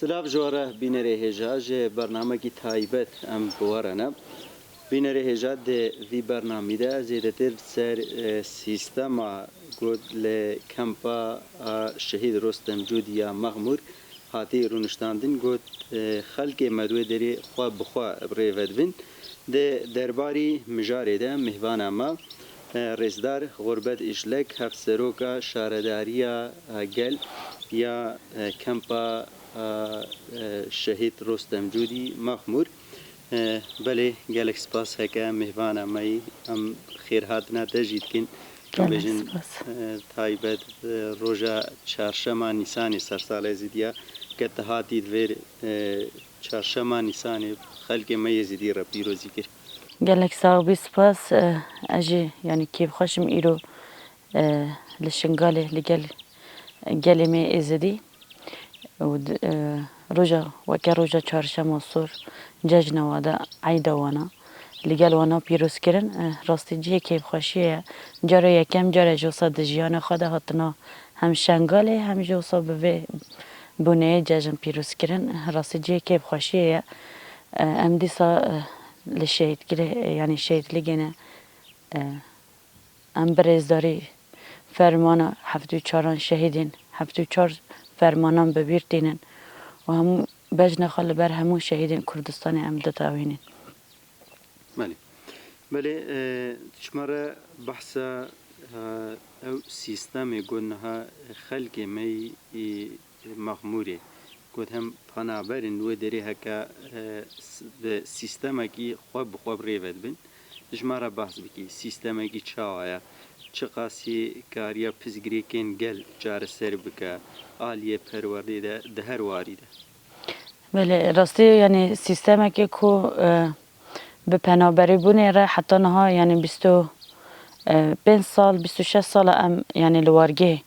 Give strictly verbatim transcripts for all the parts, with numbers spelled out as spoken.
Silav ji we re bînerê hêja, ji bernamekî taybet em bi we re ne. Bînerê hêja, di vî bernamî de zêdetir ser, e, sîstema got li kempa, a, Şehîd Rostem Cûdî ya Mexmûr hatî rûniştandin, got, e, xelkê me di wê derê xwe bi xwe bi rê ve dibin. Di derbarî mijarê de mêhvana me, e, Rêzdar Xurbet Îşlek, Hevseroka Şaredariya, e, Gel ya, e, Kempa, e, e, Şehîd Rostem Cûdî Mexmûr. E, belê, gelek spas heke mêhvana me yî. Em xêrhatina te jî dikin. Gelek Bêjin, spas. E, taybet, e, roja çarşema Nîsanê sersalê Êzidiya ke tu hatî di vêr, e, çarşema Nîsanê xelkê me Êzidî re pîrozî kir. Gelek sax bî, spas. E, ez jî, yanî, kêfxweş im îro, e, li Şingalê li gel gelê me Êzidî û di, e, roja, weke roja çarşema sor cejna wa de, eyda wana li gel wana pîroz kirin. E, rastî cihê kêfxweşiyê ye. Cara yekem, cara ji wisa di jiyana xwe de hatina hem Şengalê hem jî wisa bi vê boneyê cejn pîroz kirin. Rastî cihê kêfxweşiyê ye. E, em dîsa, e, li şehîdgirê, e, yanî şehîdligê ne. E, em bi rêzdarî fermana heftê û çaran şehîdên, heftê û çar fermanan bi bîr tînin û hemû bejna xwe li ber hemû şehîdên Kurdistanê em ditewînin. Belê. Belê, e, tu ji me re behsa, e, ew sîstemê got niha xelkê me yî, Mexmûrê got hem penaber in wê derê heke, e, s-, bi sîstemekî xwe bi xwe bi rê ve dibin. Tu ji me re behs bikî, sîstemekî çawa ye? Çiqasî kariya pirsgirêkên gel çareser bike, aliyê perwerdeyê de, di her warî de? Belê, rastî, yanî sîstemekê ku, e, bi penaberîbûnê re heta niha, yanî bîst û pênc sal, bîst û şeş sal e em, yanî li wargehê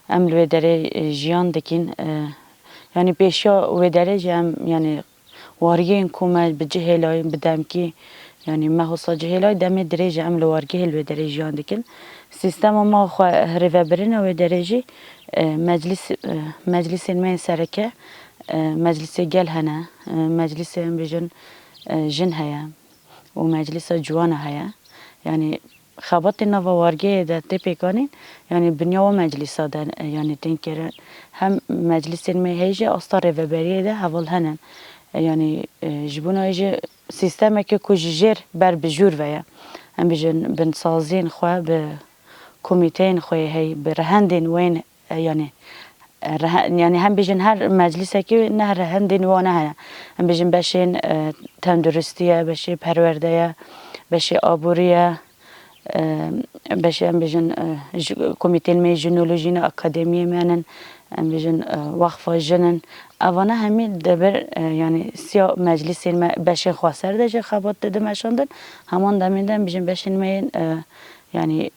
em li wê derê, e, jiyan dikîn. E, yanî pêşiya wê derê jî em, yanî wargehên ku me bi cihê layîn, bi demkî, yanî me hosa cihê layî, demê dirêj e em li wargehê li wê derê jiyan dikin. Sîstema me xwe rêvebirina wê derê jî, e, meclis, e, meclisên me yên sereke, e, meclisê gel hene, e, meclisê em bêjin, e, jin heye û meclisa ciwana heye. Yanî xebatê nava wargehê de tê pêkanîn, yanî binya wa meclisa de, e, yanî tên kirin. Hem meclisên me heye jî asta rêveberiyê de heval hene. E, yanî, e, ji bona jî sîstemeke ku ji jêr ber bi jûr ve ye. Em bêjin binsaziyên xwe bi komîteyên xwe yê hey, bi rehendên wên, e, yanî, e, rehe-, yanî hem bêjin her meclîsekî ne rehendên wane heye. Em bêjin beşên, e, tenduristî ye, beşê perwerde ye, beşê aborî ye, e, beşê em bêjin, e, ji, komîtên me yê jinolojî ne, akademiyê me nin, em bêjin, e, wexfa jin in. Evana hemî di ber, e, yanî siya meclîsên me beşên xweser de jî xebat didin meşandin. Heman demê de em bêjin beşên me yên, e, yanî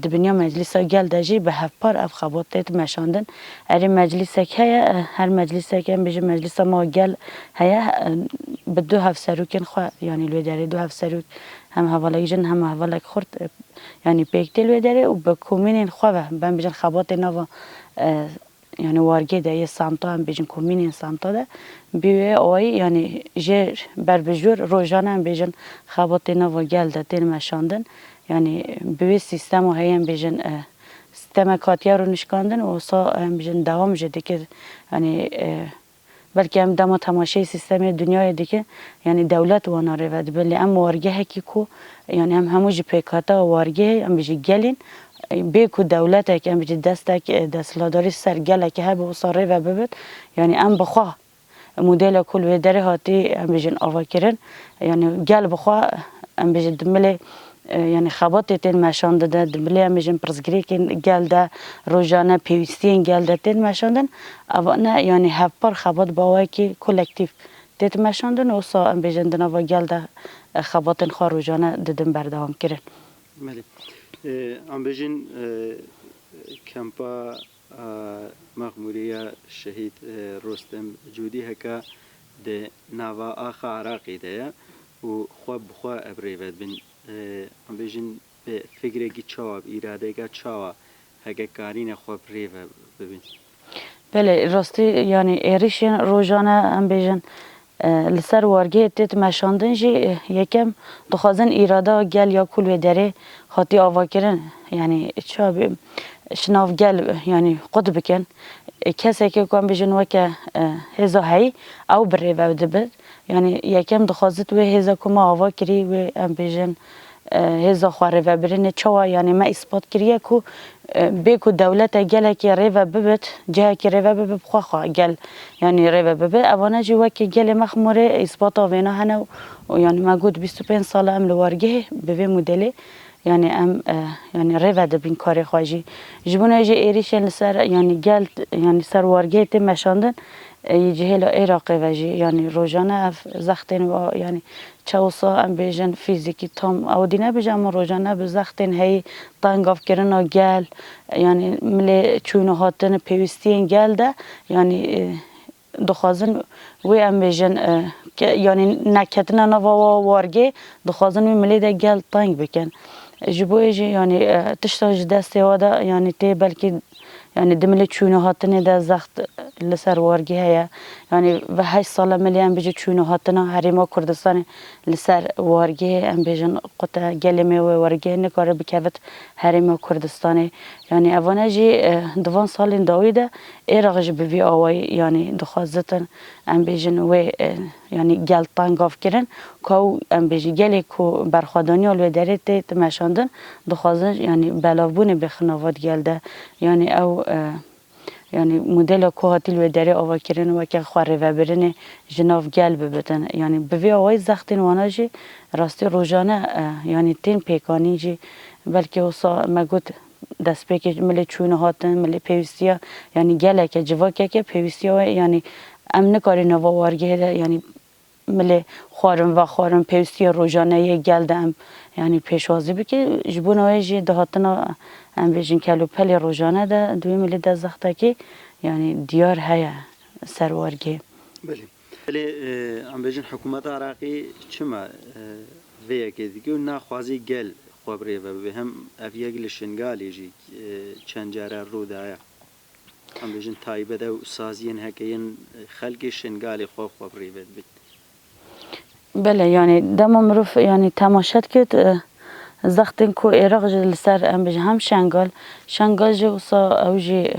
di binya meclîsa gel de jî bi hevpar ev xebat tê meşandin. Erê meclîsek heye, e, her meclîsek em bêjin meclîsa me gel heye, e, bi du hevserokên xwe, yanî li wê derê du hevserok, hem hevalek jin hem hevalek xurt, e, yanî pêk tê li wê derê û bi komînên xwe ve, em bêjin xebatê nava, e, yanî wargê de yê semta, em bêjin komînên semta de, bi wê awayî, yanî jê ber bi jûr rojane em bêjin xebatê nava gel de tên meşandin. Yanî bi wê sîstema heye em bêjin, e, sîstemek hatiye rûnişkandin û wisa em bêjin dewam jî dike. Yanî, e, belkî em dema temaşeyê sîstemê dinyayê dikin, yanî dewlet wana rê ve dibe. Lê em wargehekî ku, yanî em hemû ji pêkhata wargehê, em jî gelên, bê ku dewletek, em jî destek, e, desthilatdarî ser gelekê hebe wisa rê ve bibit. Yanî em bi xwe modela ku li wê derê hatî, em bêjin avakirin, yanî gel bi xwe, em bêjin di milê, e, yanî xebatê tên meşandin de, di milê em bêjin pirsgirêkên gel de, rojane pêwîstiyên gel de tên meşandin. Evane yanî hevpar xebat bi awayekî kolektîf tê meşandin û wisa em bêjin di nava gel de, e, xebatên xwe rojane didin berdewam kirin. Belê. E, em bêjin, e, kempa, e, Mexmûrê ya Şehîd, e, Rostem Cûdî heke di nava axa Iraqê de ye û xwe bi xwe ev rê ve dibin. E, em bêjin bi fikrekî çawa, bi îradeyeke çawa heke karîne xwe bi rê ve bibin? Belê, rastî, yanî êrîşên rojane, em bêjin, e, li ser wargehê tê meşandin jî, e, yekem dixwazin îrada gel ya ku li wê derê hatiye avakirin, yanî çawa bê, şinav gel, yanî qut bikin. E, kesekê ku em bêjin weke, e, hêza heyî, ew bi rê ve dibe. Yanî yekem dixwazit wê hêza ku me ava kirî, wê em bêjin, e, hêza xwe rêvebirinê çawa, yanî me îspat kiriye ku, e, bê ku dewlete gelekê rêve bibit, cihekê rêve bibe, bi xwe xwe gel, yanî rêve bibe. Evane jî wekî gelê me Xmûrê îspata vêna hene û, û yanî me got bîst û pênc sal e em li wargehê bi vê modelê, yanî em, e, yanî rêve dibin karê xwe jî. Ji bo ne jî êrîşên li ser, yanî gel, yanî ser wargehê tê meşandin, e, yê cihêla Iraqê ve jî, yanî rojane ev zextên ve, yanî çewsa em bêjin fîzîkî tam ew dî nebêje, ama rojane bi zextên heyî, tengavkirina gel, yanî milê çûn û hatin, pêwîstiyên gel de, yanî, e, dixwazin wê em bêjin, e, ke-, yanî neketina nava wa wargê, dixwazin wê milê de gel teng bikin. Ji bo yê jî, yanî, e, tişta ji destê wa de, yanî tê belkî, yanî di milê çûn û hatinê de zext li ser wargê heye. Yanî ve heşt sal e milê em bêjin çûn û hatina Herêma Kurdistanê li ser wargehê, em bêjin qute, gelê me wê wargehê nikare bikevit Herêma Kurdistanê. Yanî evane jî, e, di van salên dawî de Iraq jî bi vî awayî, yanî dixwazitin, em bêjin wê, e, yanî gel tengavkirin, ku ew, em bêjin gelê ku berxwedaniya li wê derê tê meşandin, dixwazin, yanî belavbûnê bêxin nava gel de. Yanî ew, e, Yanî modela ku hatî li wê derê avakirin weke xwe rêvebirinê ji nav gel bibitin. Yanî bi vê awayî zextên wana jî rastî rojane, e, yanî tên pêkanîn jî, belkî wisa me got destpêkê milê çûn û hatin, milê pêwîstiya, yanî geleke civakeke pêwîstiya we, yanî em nikarî nava wargehê de, yanî milê xwarin vexwarin, pêwîstiya rojane yê gel de em, yanî pêşwazî bikin. Ji bo wê jî dihatina, em bêjin, kelûpelê rojane de di wê milê de zextekî, yanî diyar heye ser wargê. Belê. Belê, e, em bêjin hikûmeta Iraqê çima, e, vê yekê dike û naxwazî gel xwe bi rê ve bibe? Hem ev yek li Şingalê jî, e, çend care rû daye. Em bêjin taybet ew saziyên heke yên xelkê Şingalê xwe xwe bi rê ve dibit. Belê, yanî dema mirov, yanî temaşe dikit, e, zextên ku Iraq jî li ser, em bêjin, hem Şengal, Şengal jî wisa ew jî,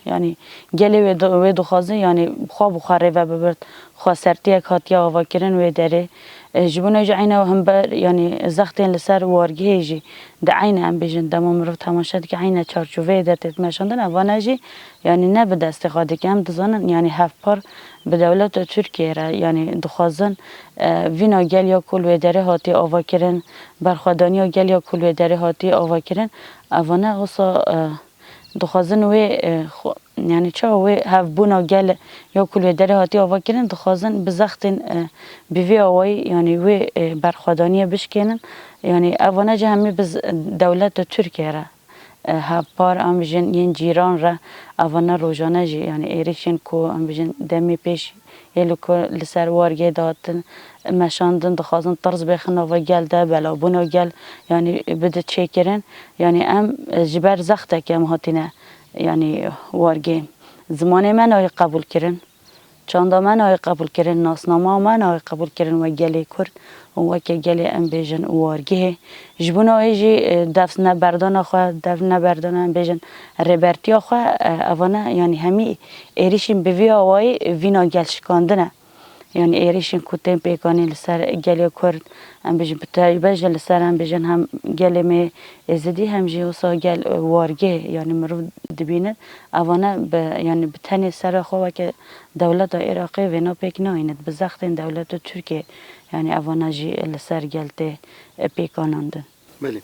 yanî gelê wê di-, wê dixwazin, yanî xwe bi xwe rê ve bibirt, xwesertiyek hatiye avakirin wê derê. E, ji bo ne jî eyne hember, yanî zextên li ser wargehê jî di eyne, em bêjin, dema mirov temaşe dike, eyne çarçoveyê de têt meşandin, evane jî, yanî ne bi destê xwe dike. Em dizanin, yanî hevpar bi dewleta Tirkiyê re, yanî dixwazin, e, vîna gel ya ku li wê derê hatiye avakirin, berxwedaniya gel ya ku li wê derê hatiye avakirin, evane wisa, e, dixwazin wê, e, xwe, yanî çawa wê hevbûna gel ya ku li wê derê hatiye avakirin, dixwazin bi zextên, e, bi vî awayî, yanî wê, e, berxwedaniye bişkênin. Yanî evane jî hemî bi z-, dewleta Tirkiyê re, e, hevpar, em bijin yên cîran re, evane rojane jî, yanî êrîşên ku, em bijin, demê pêş yê li ku li ser wargê dihatin meşandin, dixwazin tirz bêxin nava gel de, belavbûna gel, yanî bide çêkirin. Yanî em, e, ji ber zextekê em hatine, yanî wargê. Zimanê me nayê qebûlkirin, çanda me nayê qebûlkirin, nasnama me nayê qebûlkirin wek gelê Kurd û weke gelê, em bêjin, wargehê. Ji bo wê jî, e, dest neberdana xwe, dest neberdana, em bêjin, rêbertiya xwe, e, evane, yanî hemî êrîşên bi vî awayî vîna gel şikandine. Yanî êrîşên ku tên pêkanîn li ser gelê Kurd, em bêjin, bi taybet jî li ser, em bêjin, hem gelê me Êzidî, hem jî wisa gel, e, wargê, yanî mirov dibîne, evane bi, yanî bi tenê sera xwe weke dewleta Iraqê vêna pêk nayîne, bi zextên dewleta Tirkiyê, yanî evana jî li ser gel tê, e, pêkanandin. Belê.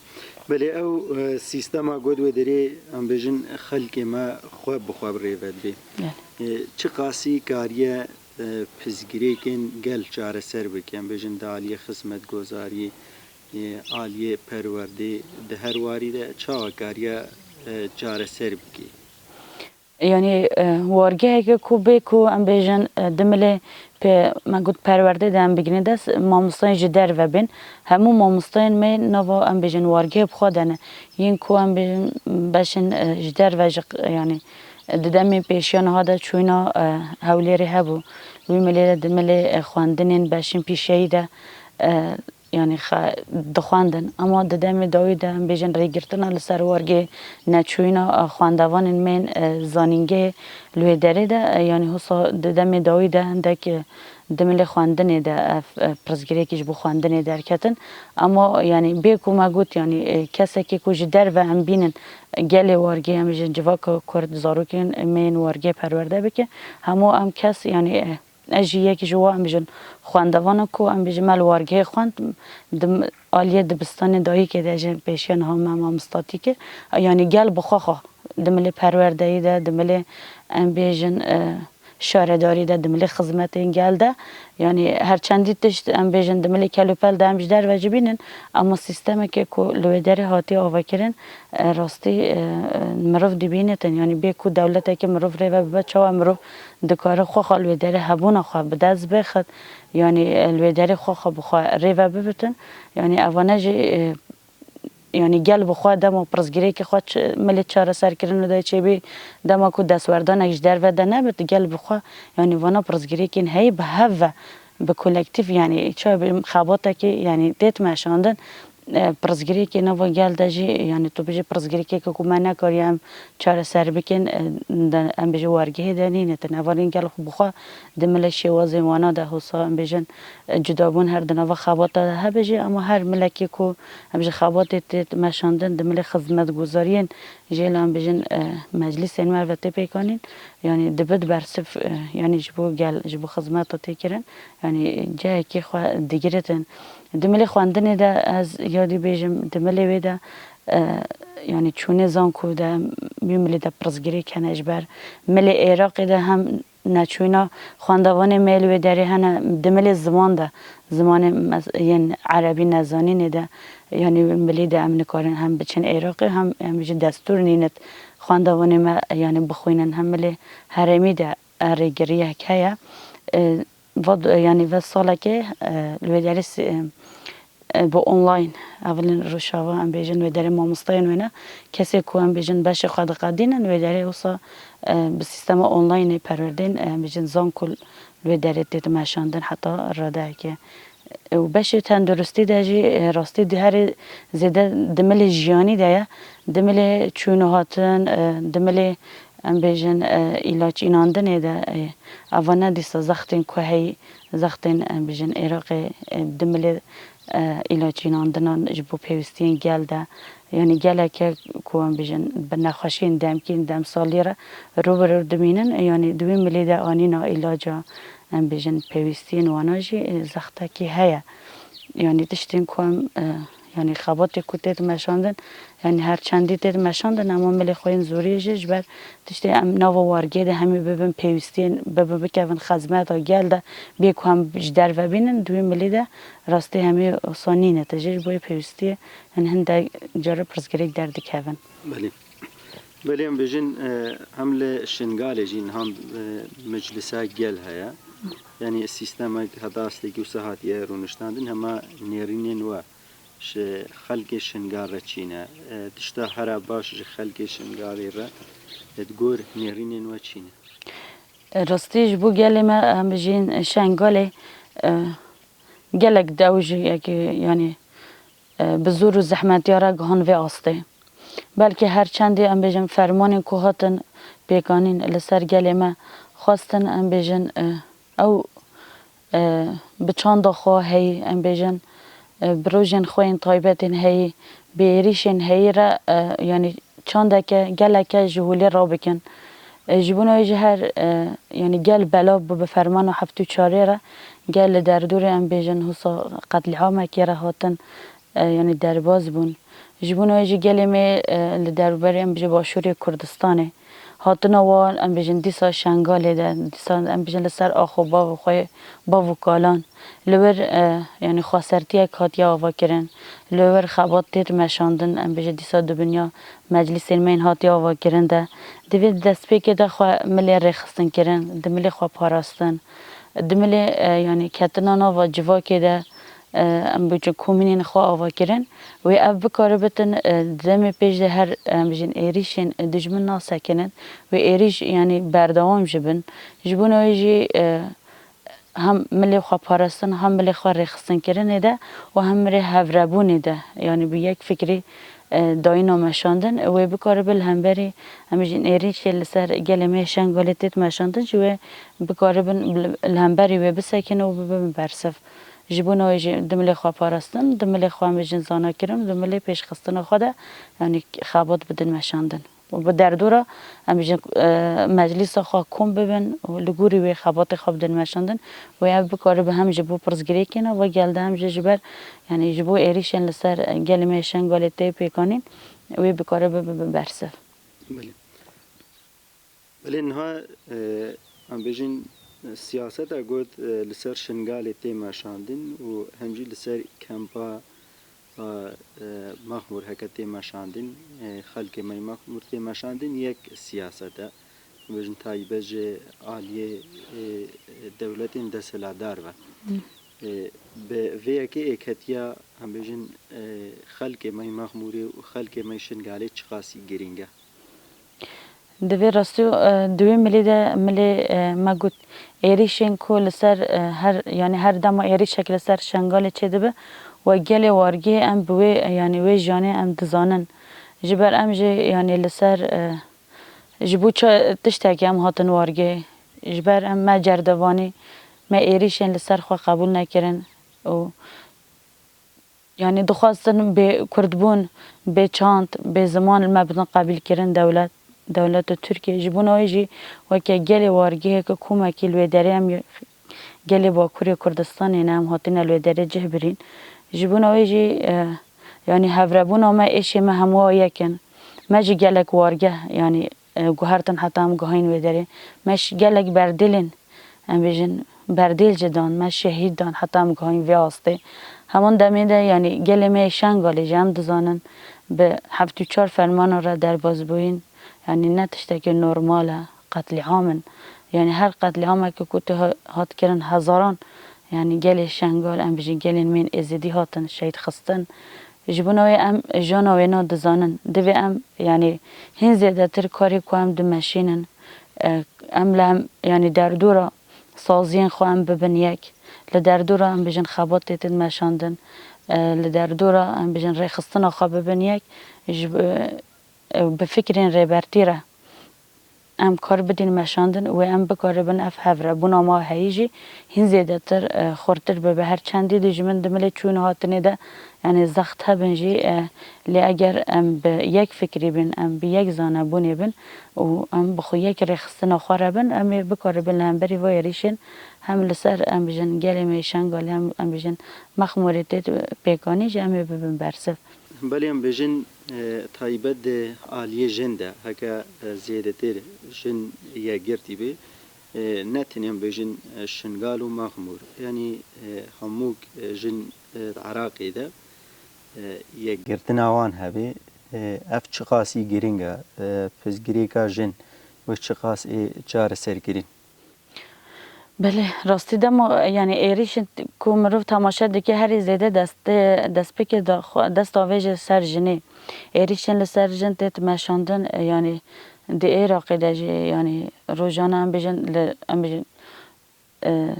Belê, ew, e, sîstema got wê derê, em bêjin, xelkê me xwe bi xwe bi rê ve dibê. Belê. E, çiqasî kariye, e, pirsgirêkên gel çareser bike, em bêjin, di aliyê xizmetgozariyê, e, aliyê perwerdê, di her warî de çawa kariye, e, çareser bike? Yanî, e, wargeheke ku bê ku em bêjin, e, di milê pê me got perwerdê de em bigirîne dest, mamosteyên ji derve bên. Hemû mamosteyên me nava, em bêjin, wargehê bi xwe de ne. Yên ku, em bêjin, beşên, e, ji derve jî, yanî, Di demê pêşiya niha de çûyîna, e, Hewlêrê hebû. Wî milê de di milê, e, xwendinên beşên pîşeyî de, e, yanî xe-, dixwendin. Ema di demê dawî de, em bêjin, rêgirtina li ser wargê neçûyîna, e, xwendevanên me yên, e, zanîngehê li wê derê de, e, yanî hosa di demê dawî de hindek, e, di milê xwendinê de ev, e, pirsgirêkî ji bo xwendinê derketin. Ema, yanî, bê ku me got, yanî, e, kesekê ku ji derve em bînin, gelê wargê em bêjin civaka Kurd, zarokên me yên wargê perwerde bike, hemû em kes, yanî, e, ez jî yek ji wan em bêjin xwendevan im ku em bêjin me li wargehê xwend, di m-, aliyê dibistanê dayikê de jî pêşiya niha me mamostatî kir. Yanî gel bi xwe xwe di milê perwerdeyî de, di milê em bêjin, e, şaredarî de, di milê xizmetên gel de, yanî her çendî tişt em bêjin di milê kelûpel de em ji derve jî bînin, ema sîstemekê ku li wê derê hatiye avakirin, e, rastî, e, e, mirov dibînitin. Yanî bê ku dewletekê mirov rê ve bibe, çawa mirov dikare xwe xwe li wê derê hebûna xwe bi dest bixit, yanî, e, li wê derê xwe xwe bi xwe rê ve bibitin. Yanî evane jî, e, yanî gel bi xwe dema pirsgirêkê xwe çi-, milê çareserkirinê de çêbî, dema ku destwerdanek ji derve de nebit, gel bi xwe, yanî vana pirsgirêkên heyî bi hev ve, bi kolektîf, yanî çawa bi xebatekê, yanî têt meşandin, e, pirsgirêkê nava gel de jî, yanî tu bijî pirsgirêkeke ku me nekariye em çareser bikin, e, de, em bijî wargehê de nînitin. Evarên gel xwe bi xwe di milê şêwazên wana de hosa, em bêjin, e, cudabûn her di nava xebata de hebe jî, ema her milekê ku em ji xebatê tê meşandin, di milê xizmetguzariyên jê, em bêjin, e, meclîsên me ve tê pêkanîn, yanî dibe di bersiv, e, yanî ji bo gel, ji bo xizmeta tê kirin, yanî cihekê xwe digiritin. Di milê xwendinê de ez yadî bêjim, di milê wê de, e, yanî çûnê zanko de, wî milê de pirsgirêk hene ji ber milê Êraqê de hem neçûna xwendevanê me li wê derê hene, di milê ziman de, zimanê mes-, yên erebî nezanînê de, yanî milî de em nikarin hem biçin Êraqê, hem em ji destûr nînit xwendevanê me, yanî bixwînin, hem milê herêmî de, e, rêgiriyek heye. E, va, yanî ve salekê, e, li wê derê si-, e, e, bi online, evilin Rojava, em bêjin wê derê mamostayên wêne, kesê ku em bêjin beşê xwe diqedînin, wê derê wisa, e, bi sîstema onlineê perwerdên, e, em bêjin zanko li wê derê tê dimeşandin heta radeyekê. E, û beşê tenduristî de jî, e, rastî di herê zêde di milê jiyanî de ye, di milê çûn û hatin, e, di milê, em bêjin, e, îlaç înandinê de, e, eva ne dîsa zextên ku heyî, zextên, em bêjin, Êraqê, e, di milê, e, îlaç înandinan ji bo pêwîstiyên gel de, yanî geleke ku, em bêjin, bi nexweşiyên demkî, demsalî re rû bi rû dimînin, yanî di wî milê de anîna îlaca, em bêjin, pêwîstiyên wana jî, e, zextekî heye. Yanî tiştên ku em, e, yanî xebatê ku tê dimeşandin, yanî her çendî tê dimeşandin, ema milê xwe yên zoriyê jî ji ber tiştê em nava wargê de hemî bibin pêwîstiyên, bibin bikevin xizmeta gel de, bê ku em ji derve bînin, di wî milî de rastî hemî wisa nîne, te jî ji bo yê pêwîstiyê hin hindek cara pirsgirêk derdikevin. Belê. Belê, em bêjin, e, hem li Şingalê jî niha, e, meclisa gel heye. Yanî sîstemek heta astêkî wisa hatiye rûniştandin, hema nêrînên we ji xelkê Şingal re çî ne? E, tişta here baş ji xelkê Şingalê re, e, di gor nêrînên we çî ne? E, rastî ji bo gelê me, em bijîn Şengalê, e, gelek dew jî yekî, yanî, e, bi zor û zehmetiya re gihan vê astê. Belkî her çendê em bêjin fermanên ku hatin pêkanîn li ser gelê me xwestin, em bêjin, e, ew, e, bi çanda xwe heyî, em bêjin, e, bi rojên xwe yên taybetên heyî, bi êrîşên heyî re, e, yanî çandeke, geleke ji holê rabikin. E, ji bo wê jî her, e, yanî gel belav bû bi fermana heftê û çarê re, gel li derdorê, em bêjin, husa qetlîamekê re hatin, e, yanî derbas bûn. Ji bo wê jî gelê me, e, li derbarê, em bêjin, Başûrê Kurdistanê hatina wan, em bêjin, dîsa Şengalê de, dîsa, em bêjin, li ser ax û bav û xwe, bav û kalan. Li wir, e, yanî xwesertiyek hatiye avakirin. Li wir xebat tê dimeşandin, em bêjin, dîsa di binya meclîsên me yên hatiye avakirin de. Di vê destpêkê de xwe milê rêxistin kirin, di milê xwe parastin. Di milê, e, yanî ketina nava civakê de, e, em bêjin komînên xwe ava kirin, wê ev bikaribitin, e, demê pêş de her, em bêjin êrîşên dijmin nasekinin, wê êrîş, yanî berdewam jî bin. Ji bona wê jî, e, hem milê xwe parastin, hem milê xwe rêxistinkirinê de û hem milê hevrebûnê de, yanî bi yek fikrî, e, dayîna meşandin, wê bikaribe li hemberî, em bêjin êrîşê li ser gelê me yê Şengalê têt meşandin, ji wê bikaribin li hemberî wê bisekinin û bibin bersiv. Ji bona wê jî di milê xwe parastin, di milê xwe em bêjin zanakirin, di milê pêşxistina xwe de, yanî xebat bidin meşandin. Û bi derdora, em bêjin, e, meclîsa xwe kom bibin û li gorî wê xebatê xwe bidin meşandin. Wê ev bikaribe hem ji bo pirsgirêkên ava gel de hem jî ji ber, yanî ji bo êrîşên li ser gelê me yê Şengalê tê pêkanîn, wê bikaribe bibe bersiv. Belê. Belê niha, e, em bêjin, e, siyaseta got, e, li ser Şingalê tê meşandin û hem jî li ser kempa, e, e, Mexmûr heke tê meşandin, e, xelkê me yê Mexmûr tê meşandin yek siyaset e. Em bêjin taybet ji aliyê, e, e, dewletên desthilatdar ve. E, bi vê yekê êketiya, em bêjin, e, xelkê me yê Mexmûrê û xelkê me yê Şingalê çiqasî girîng e? Di vê rastî û, e, di wê milê de, milê, e, me got, êrîşên ku li ser, e, her, yanî her dema êrîşek li ser Şengalê çêdibe, we gelê wargehê em bi wê, e, yanî wê jiyanê em dizanin. Ji ber em jî, yanî li ser, e, ji bo çi tiştekî em hatin wargehê. Ji ber em me cerdevanî, me êrîşên li ser xwe qebûl nekirin û Yanî dixwastin bê kurdbûn, bê çand, bê ziman li me bidin qebîlkirin dewlet, dewleta Tirkiyê. Ji bona wê jî weke gelê wargeheke komekî li wê derê em gelê Bakurê Kurdistanê ne, em hatine li wê derê cih birîn. Ji bona wê jî, e, yanî hevrebûna me, êşê me hemû a yek in. Me jî gelek wargeh, yanî, e, guhertin heta em gihayîn wê derê. Me jî gelek berdêlên Em bêjin berdêl jî dan, me şehîd dan, heta em gihayîn vê astê. Heman demê de, yanî gelê me yê Şengalê jî em dizanin bi heftê û çar fermana re derbas bûyîn, yanî ne tiştekî normal e, qetlîam in. Yanî her qetlîameke ku tê ha-, hat kirin hezaran, yanî gelê Şengal, em bêjin gelên me yên Êzidî hatin şehîd xistin. Ji bona wê em jana wêna dizanin. Divê em, yanî hîn zêdetir karê ku em dimeşînin, e, em li em, yanî derdora saziyên xwe em bibin yek. Li derdora em bêjin xebatê tê meşandin. E, li derdora em bêjin rêxistina xwe bibin yek. Ji, e, bi fikrên rêbertî re em kar bidîn meşandin û em bikaribin ev hevrebûna ma heyî jî hîn zêdetir, e, xurtir bibe. Her çendî dijmin di milê çûn û hatinê de, yanî zext hebin jî, e, lê eger em bi yek fikrî bin, em bi yek zanebûnê bin û em bi xwe yek rêxistina xwe re bin, em ê bikaribin li hemberî vê êrîşên hem li ser, em bijin, gelê me yê Şengalê, hem em bijin Mexmûrê tê pêkanî jî em ê bibin bersiv. Belê em bêjin, e, taybet di aliyê jin de heke, e, zêdetir jin yekgirtî bê, e, ne tenê em bêjin, e, Şingal û Mexmûr, yanî, e, hemû, e, jin, e, di Iraqê de, e, yekgirtina wan hebe, e, ev çiqasî girîng e, e, pirsgirêka jin wê çiqas ê çareserkirin. Belê, rastî dema, yanî êrîşên ku mirov temaşe dike herî zêde destê, destpêkê da xwe, dest avêje ser jinê. Êrîşên li ser jin tê meşandin, yanî di Iraqê de jî, yanî rojane em bêjin, li, em bêjin, e,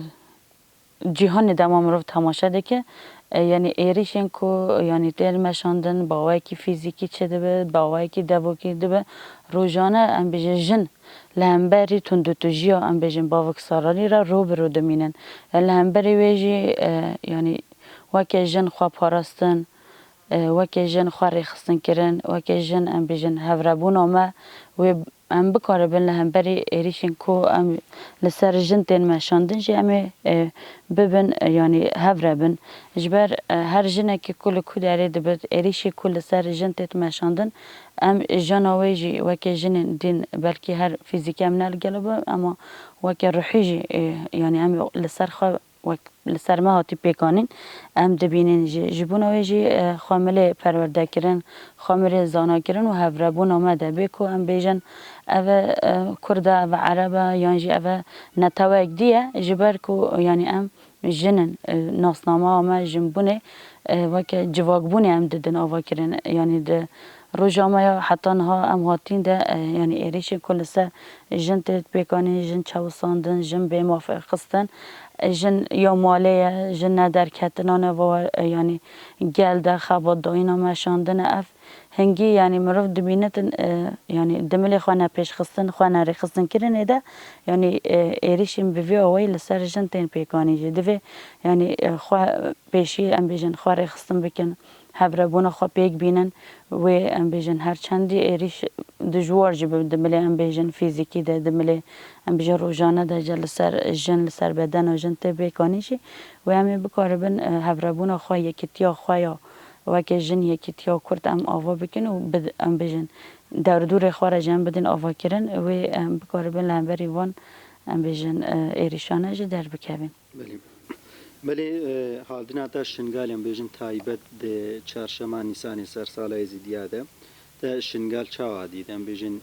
cîhanê dema mirov temaşe dike, e, yanî êrîşên ku, yanî tê meşandin, bi awayekî fîzîkî çêdibe, bi awayekî devokî dibe, rojane em bêjin jin li hemberî tundûtûjiya, em bêjin, baviksaranî re rû bi rû dimînin. E, li hemberî wê jî, e, yanî weke jin xwe parastin, e, weke jin xwe rêxistin kirin, weke jin, em bêjin, hevrebûna me wê em bikaribin li hemberî êrîşên ku em li ser jin tên meşandin jî em ê, e, bibin, e, yanî hev re bin. Ji ber, e, her jinekî ku li ku derê dibe, êrîşê ku li ser jin têt meşandin, em jana wê jî weke jinên din, belkî her fîzîkî em ne li gelo be, ema weke ruhî jî, e, yanî em li ser xwe wek li ser me hatî pêkanîn, em dibînin jî. Ji bona wê jî, e, xwe milê perwerde kirin, xwe milê zana kirin û hevrebûna me de bê ku em bêjin, ev e, e, Kurd e, ev e Ereb e, yan jî ev e neteweyek dî ye, ji ber ku, yanî em Jin in, e, nasnama me jinbûnê, e, weke civakbûnê em didin avakirin. Yanî di roja me ya heta niha em hatîn de, e, yanî êrîşên ku li ser jin tê pêkanîn, jin çewisandin, jin bê mafê xistin, e, jin ya malê ye, jin ne derketina nava, e, yanî gel de xebatdayîna meşandine ev. Hingî, yanî mirov dibînitin, e, yanî dimilê xwe nepêşxistin, xwe nerêxistinkirinê de, yanî, e, êrîşên bi vî awayî li ser jin tên pêkanîn jî. Divê, yanî, e, xwe pêşî, em bêjin, xwe rêxistin bikin, hevrebûna xwe pêk bînin, wê, em bêjin, her çendî êrîş dijwar jî bi dimilê, em bêjin, fîzîkî de, dimilê, em bêjin, rojane de jî li ser jin, li ser bedena jin tê pêkanîn jî, wê em ê bikaribin, e, hevrebûna xwe, yekîtiya xwe ya weke jin yekîtiya Kurd em ava bikin û bid-, em bêjin, derdûrê xwe re jî em bidin avakirin, wê em bikaribin li hemberî van, em bêjin, e, êrîşane jî derbikevin. Belê. Belê, e, haldina te Şingalê, em bêjin, taybet di çarşema Nîsanê sersala Êzîdiya de, te Şingal çawa dît? Em bêjin,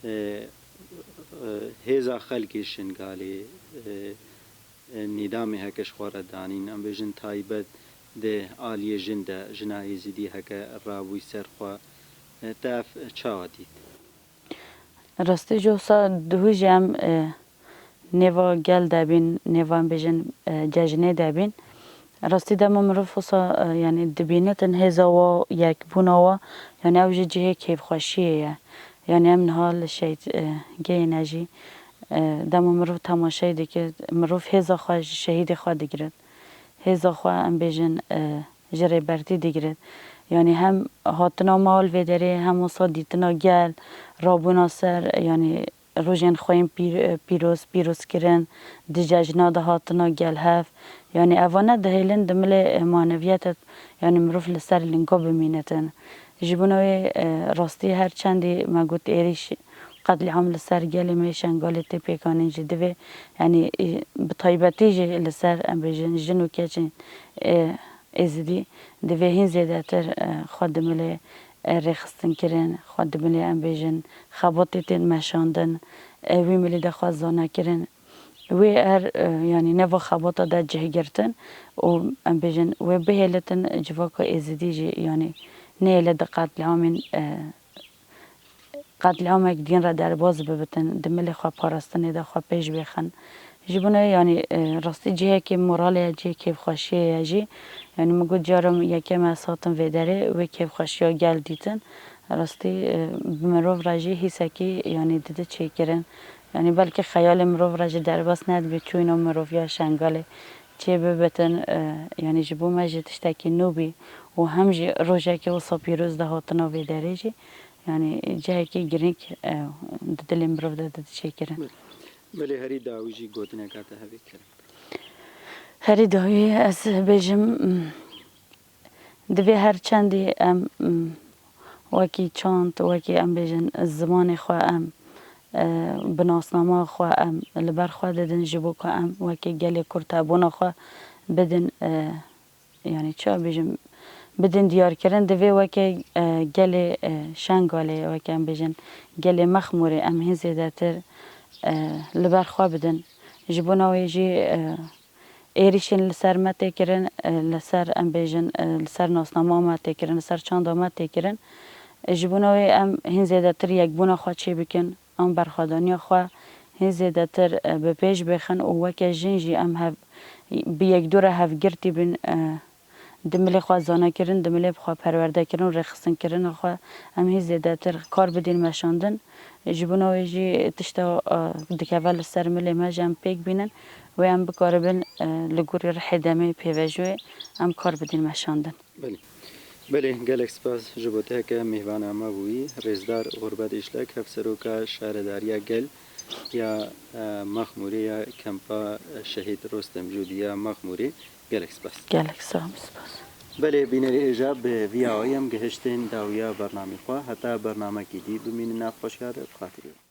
e, e, hêza xelkê Şingalê, e, e, nîdamê heke ji xwe re danîn, em bêjin taybet di aliyê jin de, jina Êzîdî heke rabûy ser xwe, e, te ev çawa dît? Rastî jî wisa duhû jî em, e, nêva gel de bîn, nêva em bêjin, e, cejnê de bîn. Rastî dema mirov wisa, e, yanî dibînitin hêza wa, yekbûna wa, yanî ew jî cihê kêfxweşiyê ye. Yanî em niha li şehîd, e, gehê ne jî, e, dema mirov temaşeyê dike, mirov hêza xwe ji şehîdê xwe digirin. Hêza xwe, em bêjin, e, ji Rêbertî digirin. Yanî hem hatina me li vê derê, hem wisa dîtina gel, rabûna ser, yanî rojên xwe yên pîr-, pîroz, pîrozkirin, di cejna de hatina gel hev. Yanî evane dihêlin dimilê maneviyete, yanî mirov li ser linga bimînitin. Ji bona wê, e, rastî her çendî me got êrîş, qetlîam li ser gelê me Şengalê tê pêkanîn jî divê, yanî, e, bi taybetî jî li ser, em bêjin, jin û keçên, e, Êzidî divê hîn zêdetir, e, xwe dimilê, e, rêxistinkirin, xwe dimilê, em bêjin, xebatê tên meşandin, e, wî milî de xwe zanakirin. Wê her, e, yanî neva xebata de cih girtin û, em bêjin, wê bihêlitin civaka Êzidî jî, yanî nehêle di qetlîamên, e, qetlîamek dîn re derbas bibitin, di milê xwe parastinê de xwe pêş bêxin. Ji bona, yanî, e, rastî cihekê moralê ye, cihê kêfxweşiyê ye jî. Yanî min got cara yekê me ez hatim vê derê, wê kêfxweşiya gel dîtin. Rastî, e, bi mirov re jî hîsekî, yanî didi çêkirin. Yanî belkî xeyalê mirov re jî derbas nedibe çûyîna miroviya Şengalê çê bibitin, e, yanî ji bo me jî tiştekî nû bî û hem jî rojekê wisa pîroz de hatina vê derê jî, yanî cihekî girîng, e, di dilê mirov de didi çêkirin. Belê, herî dawî jî gotineka te hebe kirin. Herî dawî ez bêjim, m, divê her çendî em, m, wekî çand, wekî em bêjin zimanê xwe em, e, bi nasnama xwe em li ber xwe didin ji bo ku em wekî gelê Kurd hebûna xwe bidin, e, yanî çawa bêjim, bidin diyarkirin, divê weke, e, gelê, e, Şengalê, weke em bêjin gelê Mexmûrê em hîn zêdetir, e, li ber xwe bidin. Ji bona wê jî, e, êrîşên li ser me tê kirin, e, li ser, em bêjin, e, li ser nasnama me tê kirin, li ser çanda me tê kirin. E, ji bona wê em hîn zêdetir yekbûna xwe çê bikin, em berxwedaniya xwe hîn zêdetir, e, bi pêş bêxin û weke jin jî em hev, bi yekdû re hevgirtî bin, e, di milê xwe zanakirin, di milê xwe perwerdekirin û rêxistinkirina xwe em hîn zêdetir kar bidin meşandin. Ji bona wê jî tişta, e, dikeve li ser milê me jî em pêk bînin, wê em bikaribin, e, li gorî rihê demê pêvajoyê em kar bidin meşandin. Belê. Belê, gelek spas ji bo te ke mêvana me bûyî. Rêzdar Xurbet Îşlek, Hevseroka Şaredariya Gel ya, e, Mexmûrê ya Kempa Şehîd Rostem Cûdî ya Mexmûrê. Gelek spas. Gelek sağ ol, spas. Belê, bînerê hêja, bi vî awayî em gihiştin dawiya bernamê xwe. Heta bernamekî dî bimînin nav xweşiya de, bi xatirê we.